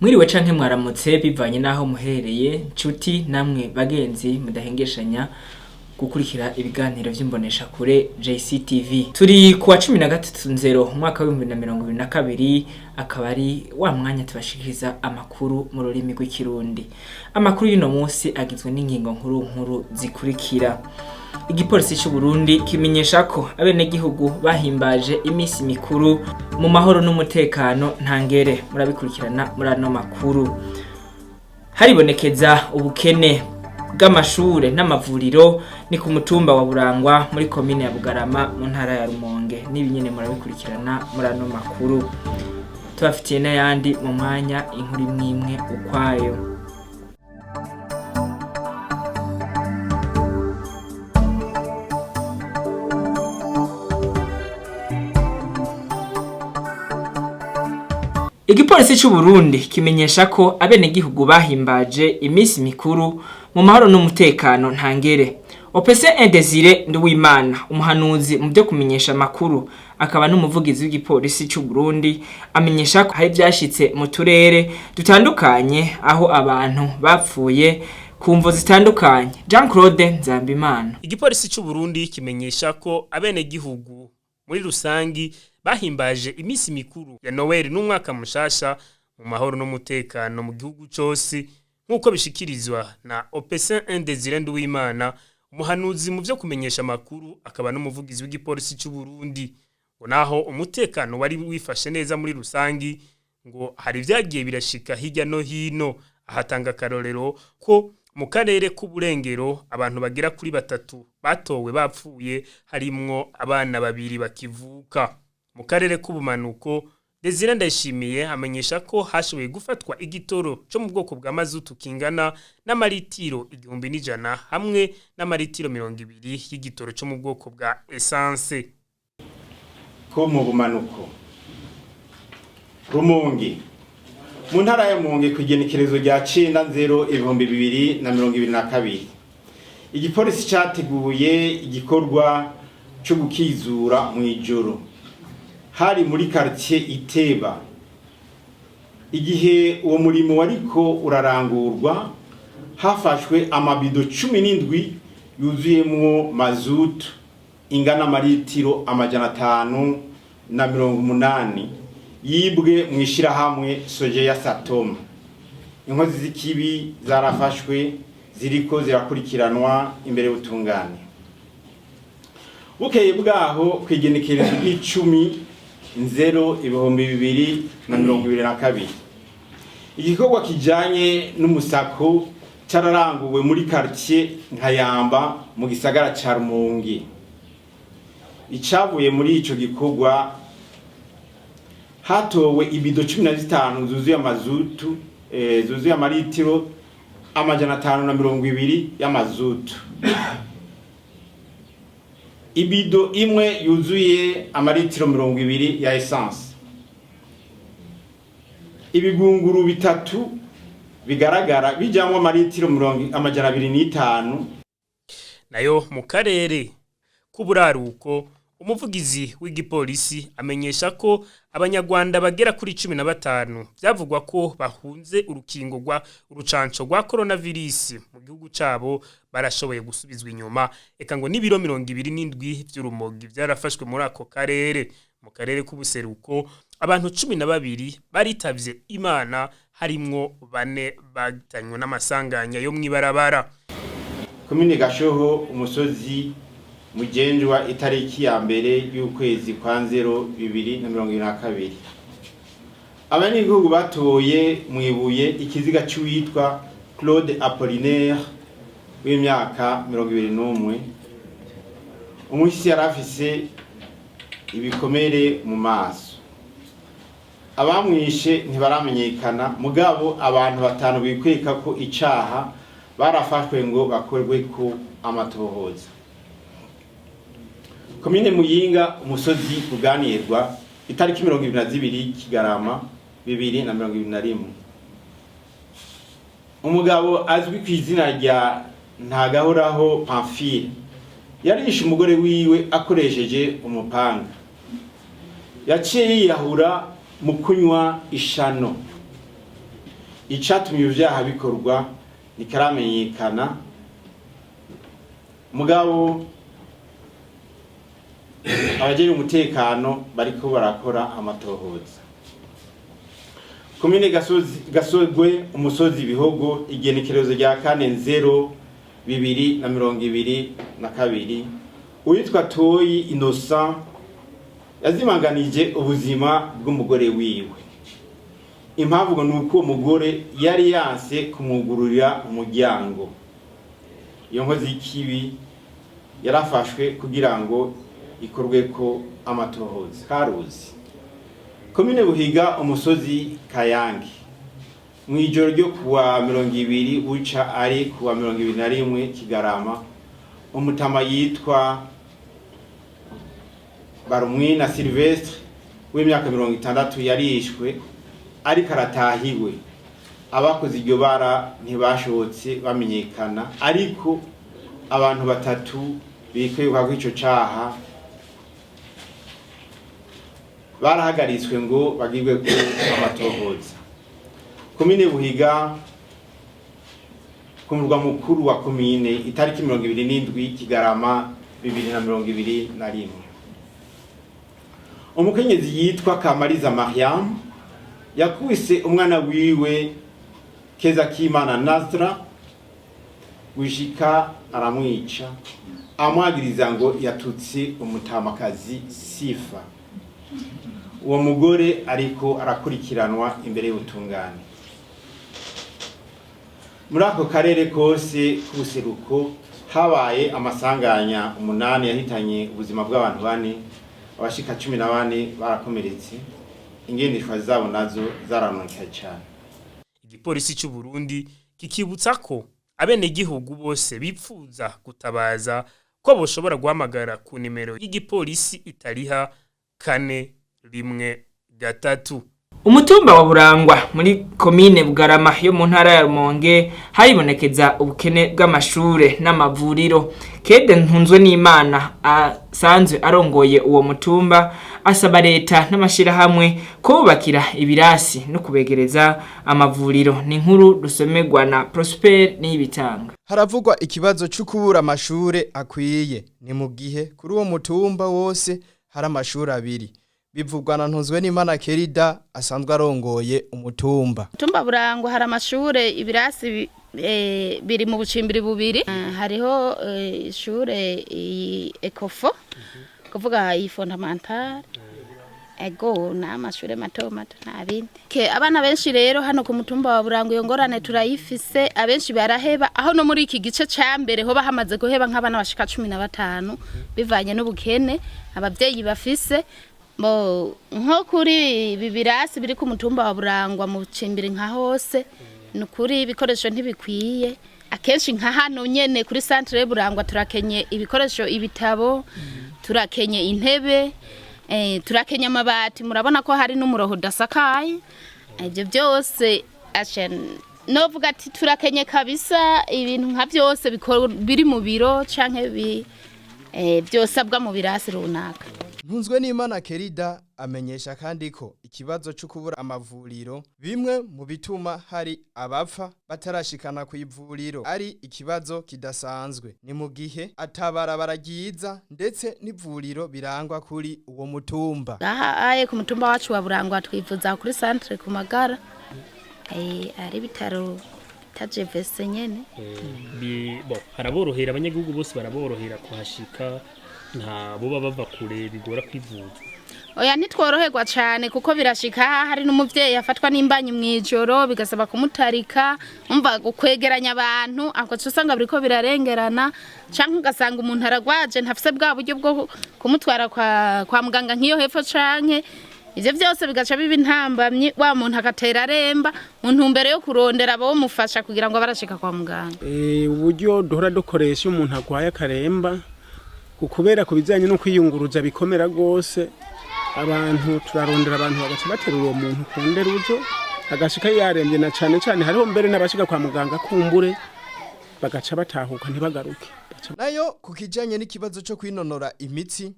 Mwiriwe canke mwaramutse bivanye n'aho muherereye, nshuti namwe bagenzi mudahengeshanya gukurikira ibiganiro vy'imboneshakure JCTV. Turi kuwa 13 nzero umwaka w'2022, akaba ari wa mwanya tubashikiriza amakuru mu rurimi rw'Ikirundi. Amakuru y'uno munsi agizwe n'ingingo nkuru nkuru zikurikira: Igipolisi c'u Burundi kimenyesha ko abenegihugu bahimbaje imisi mikuru mu mahoro n'umutekano ntangere. Murabikurikirana muri ano makuru. Haribonekeza ubukene bw'amashure n'amavuriro ni ku mutumba wa Burangwa muri komine ya Bugarama mu ntara ya Rumonge. N'ibi nyene murabikurikirana muri ano makuru. Tubafitiye n'ayandi mu mwanya, inkuru imwe imwe ukwayo. Igipolisi c'u Burundi kimenyesha ko abenegihugu bahimbaje imisi mikuru mu mahoro n'umutekano ntangere. OPC Indesire Nduwimana, umuhanuzi mu byo kumenyesha amakuru akaba n'umuvugizi w'igipolisi c'u Burundi, amenyesha ko hari vyashitse mu turere dutandukanye aho abantu bapfuye ku mvo zitandukanye. Jean Claude Nzambimana. Igipolisi c'u Burundi kimenyesha ko abenegihugu muri rusangi bahimbaje imisi mikuru ya Noel n'umwaka mushasha mu mahoro n'umutekano mu gihugu cose, nk'uko bishikirizwa na OPC Indesire Nduwimana, umuhanuzi mu vyo kumenyesha amakuru akaba n'umuvugizi w'igipolisi c'u Burundi. Ngo naho umutekano wari wifashe neza muri rusangi, ngo hari vyagiye birashika hirya no hino. Ahatanga akarorero ko mu karere k'uburengero abantu bagera kuri batatu batowe bapfuye, harimwo abana babiri bakivuka. Mu karere k'ubumanuko, Desire Ndayishimiye amenyesha ko hashoboye gufatwa igitoro cyo mu bwoko bwa mazutu kingana n'amaritiro 1100 hamwe n'amaritiro 20 y'igitoro cyo mu bwoko bwa essence. Ko mu bumanuko, Rumonge, mu ntara ya Rumonge, ku igenekerezo rya 9/0/2022, igipolisi cyateguye igikorwa cyo gukizura mu ijoro, hari muri quartier Iteba. Igihe uwo murimo wariko urarangurwa, hafashwe amabido 17 yuzuyemwo mazutu ingana amaritiro 580 yibwe mu ishirahamwe Soje ya Satoma. Inkozi z'ikibi zarafashwe, ziriko zirakurikiranwa imbere y'ubutungane. Bukeye bwaho, ku igenekerezo ry'10/0/2022, igikorwa kijanye n'umusako cararanguwe muri quartier Nkayamba mu gisagara ca Rumonge. Icavuye muri ico gikorwa, hatowe ibido 15 zuzuye amazutu, zuzuye amaritiro 520 y'amazutu, ibido imwe yuzuye amaritiro 20 ya essence, ibigunguru bitatu bigaragara bijamwo amaritiro 205. Nayo mu karere k'uburaruko, umuvugizi w'igipolisi amenyesha ko Abanyarwanda bagera kuri 15 vyavugwa ko bahunze urukingo rwa urucanco rwa coronavirus mu gihugu cabo barashoboye gusubizwa inyuma. Eka ngo n'ibiro 27 vy'urumogi vyarafashwe muri ako karere. Mu karere k'ubuseruko, abantu 12 baritavye Imana, harimwo bane bahitanywe n'amasanganya yo mw'ibarabara. Komine Gashoho, umusozi Mugenjwa, itariki ya 1 y'ukwezi kwa 0 2022, abanyagihugu batoye mu ibuye ikiziga c'uwitwa Claude Apollinaire w'imyaka 21. Umuhisi yari afise ibikomere mu maso. Abamwishe ntibaramenyekana, mugabo abantu batanu bikweka ko icaha barafashwe ngo bakorwe ko amatohoza. Komine Muyinga, umusozi Uganirwa, itariki 22 Kigarama 2021, umugabo azwi ku izina rya Ntagahoraho Pamphile yarishe umugore wiwe akoresheje umupanga. Yaciye yiyahura mu kunywa ishano. Icatumye ivyaha bikorwa ntikaramenyekana, mugabo abajejwe umutekano bariko barakora amatohoza. Komine Gasogwe, umusozi Bihogo, igenekerezo rya 4.0.2022, uwitwa Toyi Innocent yazimanganije ubuzima bw'umugore wiwe. Impamvu ngo ni uko uwo mugore yari yanse kumwugururira umuryango. Iyo nkozi y'ikibi yarafashwe kugira ngo ikorweko amatohoza. Karuzi, komine Buhiga, umusozi Kayange, mu ijoro ryo kuwa 20 buca ari kuwa 21 Kigarama, umutama yitwa Barumwina Silvestre w'imyaka 60 yarishwe ariko aratahiwe. Abakoze iryo bara ntibashobotse bamenyekana, ariko abantu batatu bikekwa ko ico caha barahagaritswe ngo bagirwe ko amatohoza. Komine Buhiga, ku murwa mukuru wa komine, itariki 27 Kigarama 2021, umukenyezi yitwa Kamariza Mariam yakubise umwana wiwe Keza Kimana Nasra gushika aramwica, amwagiriza ngo yatutse umutamakazi Sifa. Uwo mugore ariko arakurikiranwa imbere y'ubutungane. Muri ako karere kose k'ubuseruko habaye amasanganya 8 yahitanye ubuzima bw'abantu bane, abashika 14 barakomeretse, ingendeshwa zabo nazo zaranonekaye cyane. Igipolisi cy'u Burundi kikibutsa ko abenegihugu bose bipfuza gutabaza ko boshobora guhamagara ku nimero y'igipolisi itariha 413. Umutumba wa Burangwa muri komine Bugarama yo mu ntara ya Rumonge haribonekeza ubukene bw'amashure n'amavuriro. Kede Ntunzwe n'Imana asanzwe arongoye uwo mutumba asaba leta n'amashirahamwe kubakira ibirasi no kubegereza amavuriro. Ni inkuru dusomerwa na Prosper Niyibitanga. Haravugwa ikibazo cyo kubura amashure akwiye, ni mu gihe kuri uwo mutumba wose hari amashuri abiri. Bivugwa na Ntunzwe n'Imana Kerida asanzwe arongoye umutumba. Tumba Burangwa hari amashure, ibirasi biri mu bucimbiri bubiri. Hariho ishure iyi ekofo, kuvuga iyi fondamentale, ego n'amashure mato mato nta bindi. Ke abana benshi rero hano ku mutumba wa Burangwa iyo ngorane turayifise, abenshi baraheba. Aho no muri iki gice ca mbere hoba hamaze guheba nk'abana bashika 15 bivanye n'ubukene abavyeyi bafise. Bo nko kuri ibi birasi biri ku mutumba wa Burangwa mu cimbiri nka hose, ni ukuri ibikoresho ntibikwiye. Akenshi nka hano nyene kuri centre ya Burangwa turakenye ibikoresho, ibitabo, turakenye intebe, turakenye amabati. Murabona ko hari n'umuroho udasakaye. Ibyo byose asha novuga ati turakenye kabisa ibintu nka byose biri mu biro canke byosabwa mu birasi runaka. Ntunzwe n'Imana Kerida amenyesha kandi ko ikibazo cyo kubura amavuriro bimwe mu bituma hari abapfa batarashikana ku ivuriro ari ikibazo kidasanzwe, ni mu gihe atabarabara ryiza ndetse n'ivuriro birangwa kuri uwo mutumba. Ngaha aye ku mutumba wacu wa Burangwa twivuza kuri centre ku Magara, ari ibitaro bita JVC nyene. Bon, haraborohera abanyagihugu bose, baraborohera kuhashika, nta boba bava kure bigora kwivuza? Oya, ntitworoherwa cane kuko birashika hari n'umuvyeyi afatwa n'imbanyi mw'ijoro bigasaba kumutarika, umva kwegeranya abantu ako usanga biriko birarengerana, canke ugasanga umuntu aragwaje ntafise bwa buryo bwo kumutwara kwa muganga nk'iyo hepfo, canke ivyo vyose bigaca biba intambamyi, wa muntu agatera aremba mu ntumbero yo kurondera abomufasha kugira ngo barashika kwa muganga. Uburyo duhora dukoresha iyo umuntu agwaye akaremba, kubera ku bijyanye no kwiyunguruza bikomera rwose, abantu turarondera abantu bagaca baterura uwo muntu ku nderuzo agashika yarembye, na cane cane hariho mbere n'abashika kwa muganga kumbure bagaca batahuka ntibagaruke. Nayo ku kijanye n'ikibazo cyo kwinonora imitsi,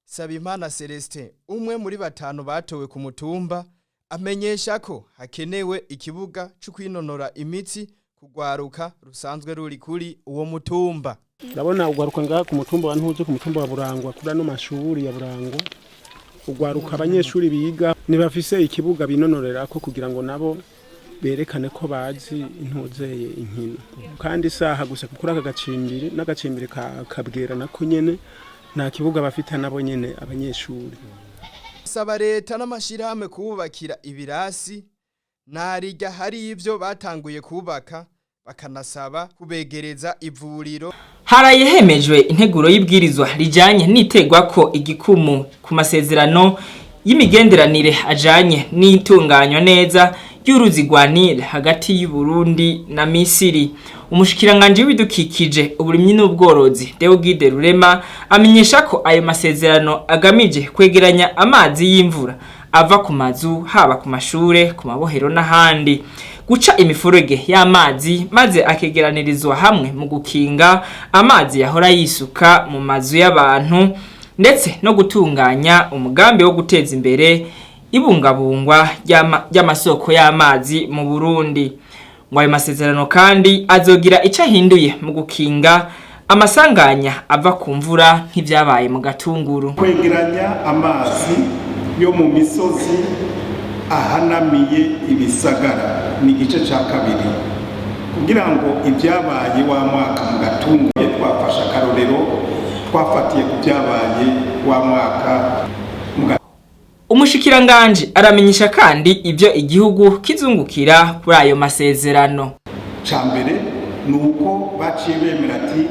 Sabimana Celestin, umwe muri batanu batowe ku mutumba, Amenyesha ko hakenewe ikibuga cyo kwinonora imitsi kugwaruka rusanzwe ruri kuri uwo mutumba. Ndabona ugwaruka ngaha ku mutumba wa Ntuze, ku mutumba wa Burangwa, kuri ano mashuri ya Burangwa, ugwaruka abanyeshuri biga ntibafise ikibuga binonorerako kugira ngo nabo berekane ko bazi intuzeye inkino. Kandi isaha gusa kuri aka gacimbiri n'agacimbiri ka Kabwera nako nyene nta kibuga bafite nabo nyene abanyeshuri. Saba leta n'amashirahamwe kubakira ibirasi narirya hari ivyo batanguye kubaka, bakanasaba kubegereza ivuriro. Haraye hemejwe integuro y'ibwirizwa rijanye n'itegwa ko igikumu ku masezerano y'imigenderanire ajanye n'itunganywa neza ry'uruzi rwa Nile hagati y'u Burundi na Misiri. Umushikiranganji w'ibidukikije, uburimyi n'ubworozi, Deogide Rurema, amenyesha ko ayo masezerano agamije kwegeranya amazi y'imvura ava ku mazu, haba ku mashure, ku mabohero n'ahandi, guca imifurege y'amazi maze akegeranirizwa hamwe mu gukinga amazi yahora yisuka mu mazu y'abantu, ndetse no gutunganya umugambi wo guteza imbere ibungabungwa ry'amasoko y'amazi mu Burundi. Ngo ayo masezerano kandi azogira icyo ahinduye mu gukinga amasanganya ava ku mvura nk'ibyabaye mu Gatunguru. Kwegeranya amazi yo mu misozi ahanamiye ibisagara ni igice cya kabiri, kugira ngo ibyabaye wa mwaka mu Gatungu, twafashe akarorero twafatiye ku byabaye wa mwaka mu Gatungu. Umushikiranganji aramenyesha kandi ibyo igihugu kizungukira kuri ayo masezerano. Cya mbere ni uko baciye bemera ati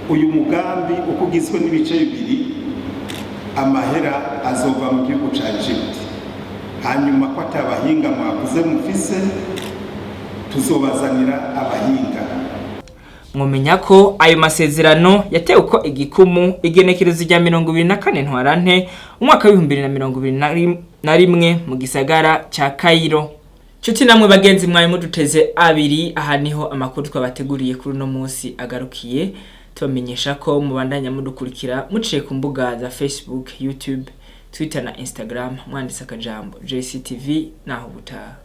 uyu mugambi uko ugizwe n'ibice bibiri, amahera azova mu gihugu cya Egypt, hanyuma ko atabahinga mwavuze mufise, tuzobazanira abahinga. Mwomenya ko ayo masezerano yatewe uko igikumu igenekerezo rya 24 Ntwarante umwaka w'2021 mu gisagara ca Cairo. Nshuti namwe bagenzi mwari muduteze abiri, aha niho amakuru twabateguriye kuri uno munsi agarukiye. Tubamenyesha ko mubandanya mudukurikira muciye ku mbuga za Facebook, YouTube, Twitter na Instagram mwanditse akajambo JCTV. Naho ubutaha.